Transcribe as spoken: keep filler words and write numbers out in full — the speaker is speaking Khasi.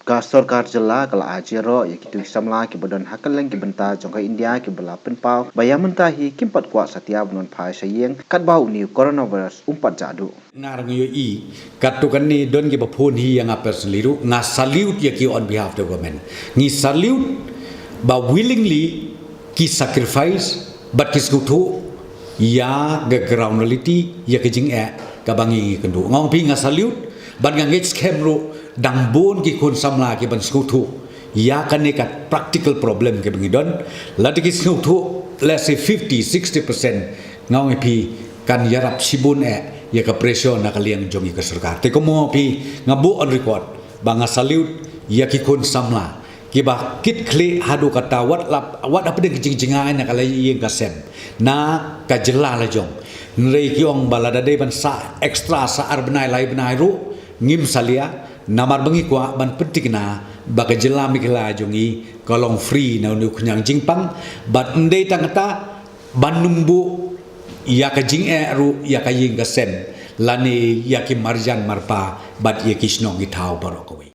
Ka sorkar jylla ka la ai jingïaroh ïa kito ki samla kiba don ha kylleng ki bynta jong ka India kiba la pynpaw ba ïa mynta hi kim pat kwah satia ban wan phai sha ïing katba une u coronavirus um pat jah duh. Nga ruh nga ïohi katto katne don kiba phone hi ïa nga personally ruh, nga salute ïa ki on behalf of the government. Ngi salute ba willingly ki sacrifice bad ki sngewthuh ïa ka ground reality, ïa ka jingeh kaba ngi ngi kynduh. Nga ong phi nga salute bad nga ngeit skhem ruh dang bun ki khun samla kiban sngewthuh ïa kane ka practical problem kiba ngi don. Lada ki sngewthuh, let's say fifty, sixty percent, nga ong ïa phi kan ïarap shibun eh ïa ka pressure na ka liang jong ngi ka sorkar. Te kumno phi, nga buh on record ba nga salute ïa ki khun samla kiba kit khlieh haduh katta, wat lap, wat hapdeng ki jingjngai na ka la ïing ka sem na ka jylla la jong. Hynrei ki ong ba lada dei ban sah extra, sah ar bnai lai bnai ruh ngim salia, namar ba ngi kwah ban pynthikna ba ka jylla Meghalaya jong ngi ka long free na une u khñiang jingpang. Bad ym dei tang kata, ban nym buh ïa ka jingeh ruh ïa ka ïing ka sem lane ïa ki marjan marpa bad ïa ki shnong ki thaw baroh kawei.